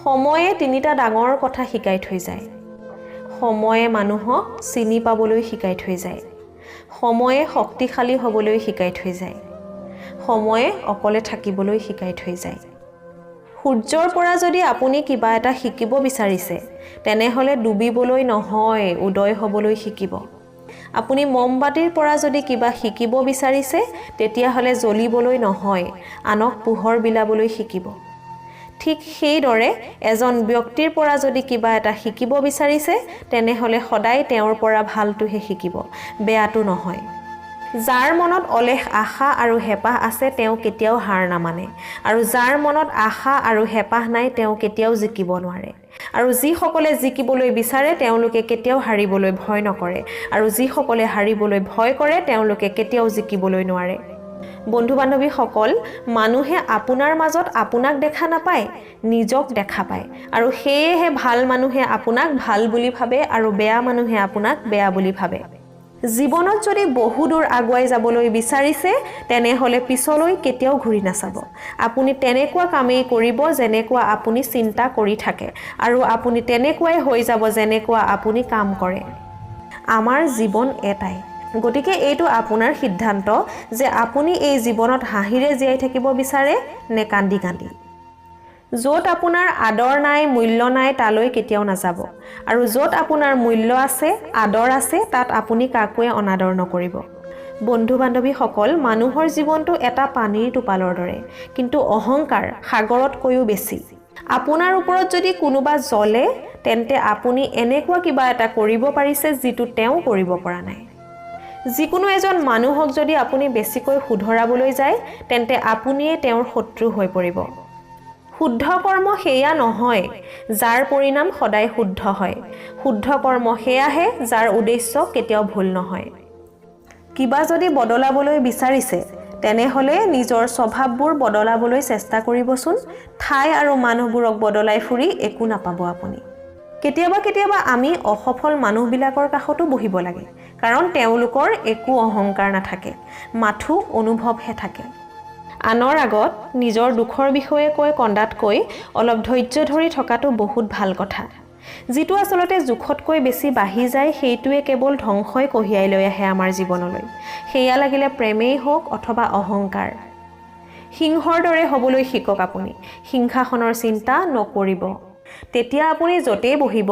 সময়ে তিনিটা ডাঙৰ কথা শিকাই থৈ যায়। সময়ে মানুহক চিনি পাবলৈ শিকাই থৈ যায়, সময়ে শক্তিশালী হ'বলৈ শিকাই থৈ যায়, সময়ে অকলে থাকিবলৈ শিকাই থৈ যায়। সূৰ্যৰ পৰা যদি আপুনি কিবা এটা শিকিব বিচাৰিছে, তেনেহ'লে ডুবিবলৈ নহয়, উদয় হ'বলৈ শিকিব। আপুনি মমবাতিৰ পৰা যদি কিবা শিকিব বিচাৰিছে, তেতিয়াহ'লে জ্বলিবলৈ নহয়, আনক পোহৰ বিলাবলৈ শিকিব। ঠিক সেইদৰে এজন ব্যক্তিৰ পৰা যদি কিবা এটা শিকিব বিচাৰিছে, তেনেহ'লে সদায় তেওঁৰ পৰা ভালটোহে শিকিব, বেয়াটো নহয়। যাৰ মনত অলেখ আশা আৰু হেঁপাহ আছে, তেওঁ কেতিয়াও হাৰ নামানে আৰু যাৰ মনত আশা আৰু হেঁপাহ নাই, তেওঁ কেতিয়াও জিকিব নোৱাৰে। আৰু যিসকলে জিকিবলৈ বিচাৰে, তেওঁলোকে কেতিয়াও হাৰিবলৈ ভয় নকৰে আৰু যিসকলে হাৰিবলৈ ভয় কৰে, তেওঁলোকে কেতিয়াও জিকিবলৈ নোৱাৰে। বন্ধু বান্ধৱীসকল, মানুহে আপোনাৰ মাজত আপোনাক দেখা নাপায়, নিজক দেখা পায় আৰু সেয়েহে ভাল মানুহে আপোনাক ভাল বুলি ভাবে আৰু বেয়া মানুহে আপোনাক বেয়া বুলি ভাবে। জীৱনত যদি বহু দূৰ আগুৱাই যাবলৈ বিচাৰিছে, তেনেহ'লে পিছলৈ কেতিয়াও ঘূৰি নাচাব। আপুনি তেনেকুৱা কামেই কৰিব যেনেকুৱা আপুনি চিন্তা কৰি থাকে আৰু আপুনি তেনেকুৱাই হৈ যাব যেনেকুৱা আপুনি কাম কৰে। আমাৰ জীৱন এটাই, গতিকে এইটো আপোনাৰ সিদ্ধান্ত যে আপুনি এই জীৱনত হাঁহিৰে জীয়াই থাকিব বিচাৰে নে কান্দি কান্দি। য'ত আপোনাৰ আদৰ নাই, মূল্য নাই, তালৈ কেতিয়াও নাযাব আৰু য'ত আপোনাৰ মূল্য আছে, আদৰ আছে, তাত আপুনি কাকোৱে অনাদৰ নকৰিব। বন্ধু বান্ধৱীসকল, মানুহৰ জীৱনটো এটা পানীৰ টোপালৰ দৰে, কিন্তু অহংকাৰ সাগৰতকৈও বেছি। আপোনাৰ ওপৰত যদি কোনোবা জ্বলে, তেন্তে আপুনি এনেকুৱা কিবা এটা কৰিব পাৰিছে যিটো তেওঁ কৰিব পৰা নাই। যিকোনো এজন মানুহক যদি আপুনি বেছিকৈ শুধৰাবলৈ যায়, তেন্তে আপুনিয়ে তেওঁৰ শত্ৰু হৈ পৰিব। শুদ্ধ কৰ্ম সেয়া নহয় যাৰ পৰিণাম সদায় শুদ্ধ হয়। শুদ্ধ কৰ্ম সেয়াহে যাৰ উদ্দেশ্য কেতিয়াও ভুল নহয়। কিবা যদি বদলাবলৈ বিচাৰিছে, তেনেহ'লে নিজৰ স্বভাৱবোৰ বদলাবলৈ চেষ্টা কৰিবচোন। ঠাই আৰু মানুহবোৰক বদলাই ফুৰি একো নাপাব আপুনি। কেতিয়াবা কেতিয়াবা আমি অসফল মানুহবিলাকৰ কাষতো বহিব লাগে, কাৰণ তেওঁলোকৰ একো অহংকাৰ নাথাকে, মাথো অনুভৱহে থাকে। আনৰ আগত নিজৰ দুখৰ বিষয়ে কৈ কন্দাতকৈ অলপ ধৈৰ্য ধৰি থকাটো বহুত ভাল কথা। যিটো আচলতে জোখতকৈ বেছি বাঢ়ি যায়, সেইটোৱে কেৱল ধ্বংসই কঢ়িয়াই লৈ আহে আমাৰ জীৱনলৈ, সেয়া লাগিলে প্ৰেমেই হওক অথবা অহংকাৰ। সিংহৰ দৰে হ'বলৈ শিকক আপুনি, সিংহাসনৰ চিন্তা নকৰিব। তেতিয়া আপুনি য'তেই বহিব,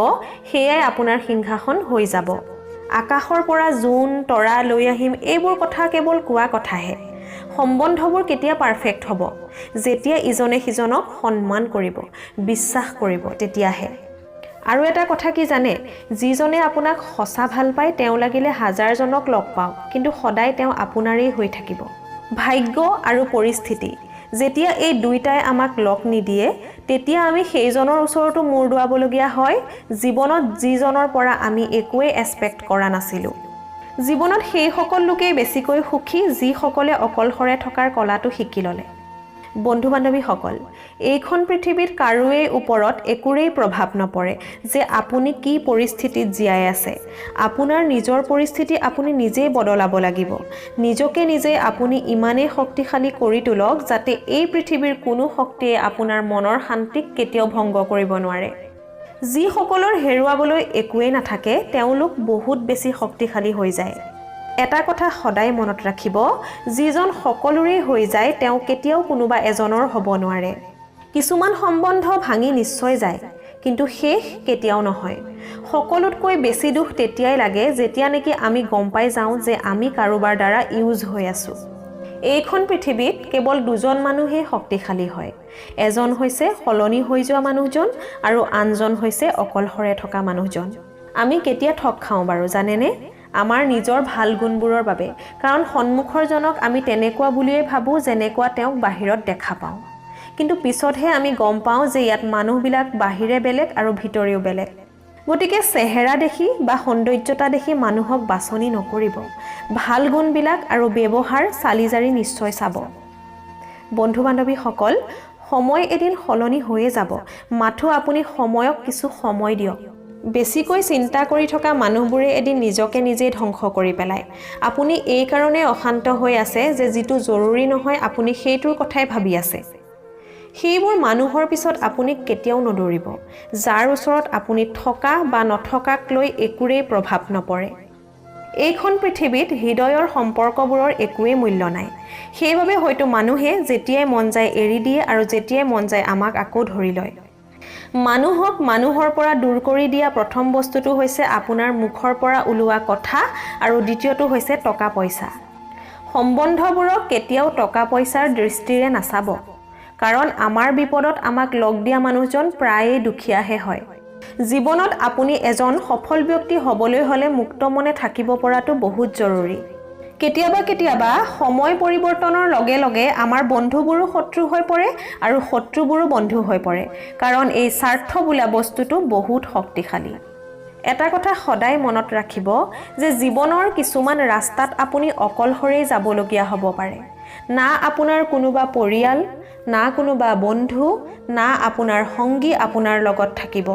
সেয়াই আপোনাৰ সিংহাসন হৈ যাব। আকাশৰ পৰা জোন তৰা লৈ আহিম, এইবোৰ কথা কেৱল কোৱা কথাহে। সম্বন্ধবোৰ কেতিয়া পাৰফেক্ট হ'ব? যেতিয়া ইজনে সিজনক সন্মান কৰিব, বিশ্বাস কৰিব, তেতিয়াহে। আৰু এটা কথা কি জানে? যিজনে আপোনাক সঁচা ভাল পায়, তেওঁ লাগিলে হাজাৰজনক লগ পাওক, কিন্তু সদায় তেওঁ আপোনাৰেই হৈ থাকিব। ভাগ্য আৰু পৰিস্থিতি যেতিয়া এই দুইটাই আমাক লগ নিদিয়ে, তেতিয়া আমি সেইজনৰ ওচৰতো মূৰ দোৱাবলগীয়া হয় জীৱনত যিজনৰ পৰা আমি একোৱেই এক্সপেক্ট কৰা নাছিলোঁ। জীৱনত সেইসকল লোকেই বেছিকৈ সুখী যিসকলে অকলশৰে থকাৰ কলাটো শিকি ল'লে। বন্ধু বান্ধৱীসকল, এইখন পৃথিৱীত কাৰোৱেই ওপৰত একোৰেই প্ৰভাৱ নপৰে যে আপুনি কি পৰিস্থিতিত জীয়াই আছে। আপোনাৰ নিজৰ পৰিস্থিতি আপুনি নিজেই বদলাব লাগিব। নিজকে নিজেই আপুনি ইমানেই শক্তিশালী কৰি তোলক যাতে এই পৃথিৱীৰ কোনো শক্তিয়ে আপোনাৰ মনৰ শান্তিক কেতিয়াও ভংগ কৰিব নোৱাৰে। যিসকলৰ হেৰুৱাবলৈ একোৱেই নাথাকে, তেওঁলোক বহুত বেছি শক্তিশালী হৈ যায়। এটা কথা সদায় মনত ৰাখিব, যিজন সকলোৰে হৈ যায়, তেওঁ কেতিয়াও কোনোবা এজনৰ হ'ব নোৱাৰে। কিছুমান সম্বন্ধ ভাঙি নিশ্চয় যায়, কিন্তু শেষ কেতিয়াও নহয়। সকলোতকৈ বেছি দুখ তেতিয়াই লাগে যেতিয়া নেকি আমি গম পাই যাওঁ যে আমি কাৰোবাৰ দ্বাৰা ইউজ হৈ আছোঁ। এইখন পৃথিৱীত কেৱল দুজন মানুহেই শক্তিশালী হয়। এজন হৈছে সলনি হৈ যোৱা মানুহজন আৰু আনজন হৈছে অকলশৰে থকা মানুহজন। আমি কেতিয়া ঠগ খাওঁ বাৰু জানেনে? আমাৰ নিজৰ ভাল গুণবোৰৰ বাবে, কাৰণ সন্মুখৰজনক আমি তেনেকুৱা বুলিয়েই ভাবোঁ যেনেকুৱা তেওঁক বাহিৰত দেখা পাওঁ। কিন্তু পিছতহে আমি গম পাওঁ যে ইয়াত মানুহবিলাক বাহিৰে বেলেগ আৰু ভিতৰেও বেলেগ। গতিকে চেহেৰা দেখি বা সৌন্দৰ্যতা দেখি মানুহক বাছনি নকৰিব। ভাল গুণবিলাক আৰু ব্যৱহাৰ চালি জাৰি নিশ্চয় চাব। বন্ধু বান্ধৱীসকল, সময় এদিন সলনি হৈয়ে যাব, মাথো আপুনি সময়ক কিছু সময় দিয়ক। বেছিকৈ চিন্তা কৰি থকা মানুহবোৰে এদিন নিজকে নিজেই ধ্বংস কৰি পেলায়। আপুনি এইকাৰণে অশান্ত হৈ আছে যে যিটো জৰুৰী নহয়, আপুনি সেইটোৰ কথাই ভাবি আছে। সেইবোৰ মানুহৰ পিছত আপুনি কেতিয়াও নদৌৰিব, যাৰ ওচৰত আপুনি থকা বা নথকাক লৈ একোৰেই প্ৰভাৱ নপৰে। এইখন পৃথিৱীত হৃদয়ৰ সম্পৰ্কবোৰৰ একোৱেই মূল্য নাই। সেইবাবে হয়তো মানুহে যেতিয়াই মন যায় এৰি দিয়ে আৰু যেতিয়াই মন যায় আমাক আকৌ ধৰি লয়। মানুহক মানুহৰ পৰা দূৰ কৰি দিয়া প্ৰথম বস্তুটো হৈছে আপোনাৰ মুখৰ পৰা ওলোৱা কথা আৰু দ্বিতীয়টো হৈছে টকা পইচা। সম্বন্ধবোৰক কেতিয়াও টকা পইচাৰ দৃষ্টিৰে নাচাব, কাৰণ আমাৰ বিপদত আমাক লগ দিয়া মানুহজন প্ৰায়েই দুখীয়াহে হয়। জীৱনত আপুনি এজন সফল ব্যক্তি হ'বলৈ হ'লে মুক্ত মনে থাকিব পৰাটো বহুত জৰুৰী। কেতিয়াবা কেতিয়াবা সময় পৰিৱৰ্তনৰ লগে লগে আমাৰ বন্ধুবোৰো শত্ৰু হৈ পৰে আৰু শত্ৰুবোৰো বন্ধু হৈ পৰে, কাৰণ এই স্বাৰ্থ বোলা বস্তুটো বহুত শক্তিশালী। এটা কথা সদায় মনত ৰাখিব যে জীৱনৰ কিছুমান ৰাস্তাত আপুনি অকলশৰেই যাবলগীয়া হ'ব পাৰে। না আপোনাৰ কোনোবা পৰিয়াল, না কোনোবা বন্ধু, না আপোনাৰ সংগী আপোনাৰ লগত থাকিব।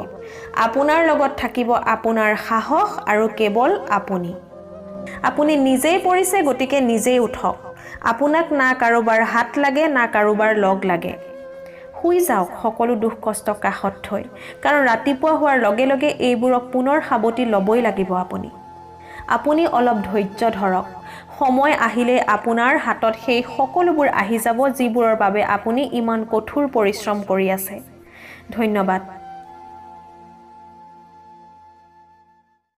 আপোনাৰ লগত থাকিব আপোনাৰ সাহস আৰু কেৱল আপুনি। আপুনি নিজেই পৰিছে, গতিকে নিজেই উঠক। আপোনাক না কাৰোবাৰ হাত লাগে, না কাৰোবাৰ লগ লাগে। শুই যাওক সকলো দুখ কষ্ট কাষত থৈ, কাৰণ ৰাতিপুৱা হোৱাৰ লগে লগে এইবোৰক পুনৰ সাৱটি ল'বই লাগিব আপুনি। আপুনি অলপ ধৈৰ্য ধৰক, সময় আহিলেই আপোনাৰ হাতত সেই সকলোবোৰ আহি যাব যিবোৰৰ বাবে আপুনি ইমান কঠোৰ পৰিশ্ৰম কৰি আছে। ধন্যবাদ।